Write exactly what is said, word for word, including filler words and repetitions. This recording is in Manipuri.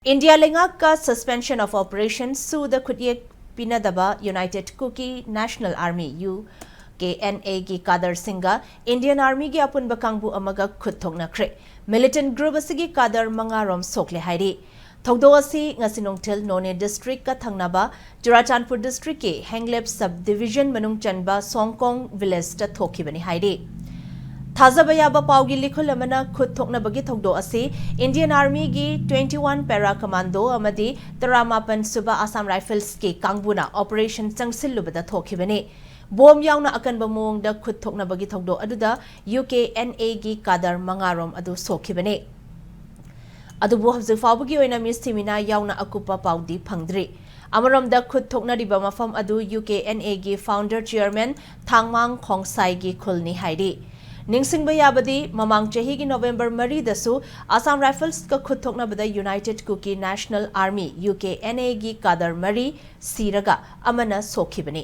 ꯏꯟꯗꯤꯌꯥ ꯂꯩꯉꯥꯛꯀ Suspension of Operation, ꯁꯨꯗ ꯈꯨꯠꯌꯦꯛ ꯄꯤꯅꯗꯕ United Kuki National Army, UKNA ꯒꯤ ꯀꯥꯗꯔꯁꯤꯡꯒ Indian Army ꯒꯤ ꯑꯄꯨꯟꯕ ꯀꯥꯡꯕꯨ ꯑꯃꯒ ꯈꯨꯠ ꯊꯣꯛꯅꯈ꯭ꯔꯦ꯫ Militant group ꯑꯁꯤꯒꯤ ꯀꯥꯗꯔ ꯃꯉꯥꯔꯣꯝ ꯁꯣꯛꯂꯦ ꯍꯥꯏꯔꯤ꯫ ꯊꯧꯗꯣꯛ ꯑꯁꯤ ꯉꯁꯤ ꯅꯨꯡꯊꯤꯜ ꯅꯣꯅꯦ district ꯀ ꯊꯪꯅꯕ ꯆꯨꯔꯥꯆꯥꯟꯄꯨꯔ district ꯀꯤ ꯍꯦꯡꯂꯦꯞ sub division ꯃꯅꯨꯡ ꯆꯟꯕ ꯁꯣꯡꯀꯣꯡ village ꯇ ꯊꯣꯛꯈꯤꯕꯅꯤ ꯍꯥꯏꯔꯤ꯫ ꯊꯥꯖꯕ ꯌꯥꯕ ꯄꯥꯎꯒꯤ ꯂꯤꯈꯨꯜ ꯑꯃꯅ ꯈꯨꯠ ꯊꯣꯛꯅꯕꯒꯤ ꯊꯧꯗꯣꯛ ꯑꯁꯤ Indian Army ꯒꯤ twenty one Para Commando ꯑꯃꯗꯤ ꯇꯔꯥꯃꯥꯄꯟ ꯁꯨꯕ Assam Rifles ꯀꯤ ꯀꯥꯡꯕꯨꯅ operation ꯆꯪꯁꯤꯜꯂꯨꯕꯗ ꯊꯣꯛꯈꯤꯕꯅꯤ꯫ ꯕꯣꯝ ꯌꯥꯎꯅ ꯑꯀꯟꯕ ꯃꯑꯣꯡꯗ ꯈꯨꯠ ꯊꯣꯛꯅꯕꯒꯤ ꯊꯧꯗꯣꯛ ꯑꯗꯨꯗ UKNA ꯒꯤ ꯀꯥꯗꯔ ꯃꯉꯥꯔꯣꯝ ꯑꯗꯨ ꯁꯣꯛꯈꯤꯕꯅꯤ꯫ ꯑꯗꯨꯕꯨ ꯍꯧꯖꯤꯛ ꯐꯥꯎꯕꯒꯤ ꯑꯣꯏꯅ ꯃꯤꯁꯊꯤꯃꯤꯅꯥ ꯌꯥꯎꯅ ꯑꯀꯨꯞꯄ ꯄꯥꯎꯗꯤ ꯐꯪꯗ꯭ꯔꯤ꯫ ꯑꯃꯔꯣꯝꯗ ꯈꯨꯠ ꯊꯣꯛꯅꯔꯤꯕ ꯃꯐꯝ ꯑꯗꯨ UKNA ꯒꯤ founder chairman ꯊꯥꯡꯃꯥꯡ ꯈꯣꯡꯁꯥꯏꯒꯤ ꯈꯨꯜꯅꯤ ꯍꯥꯏꯔꯤ꯫ ꯅꯤꯡꯁꯤꯡꯕ ꯌꯥꯕꯗꯤ ꯃꯃꯥꯡ ꯆꯍꯤꯒꯤ November ꯃꯔꯤꯗꯁꯨ Assam Rifles ꯀ ꯈꯨꯠ ꯊꯣꯛꯅꯕꯗ United Kuki National Army, UKNA ꯒꯤ ꯀꯥꯗꯔ ꯃꯔꯤ ꯁꯤꯔꯒ ꯑꯃꯅ ꯁꯣꯛꯈꯤꯕꯅꯤ꯫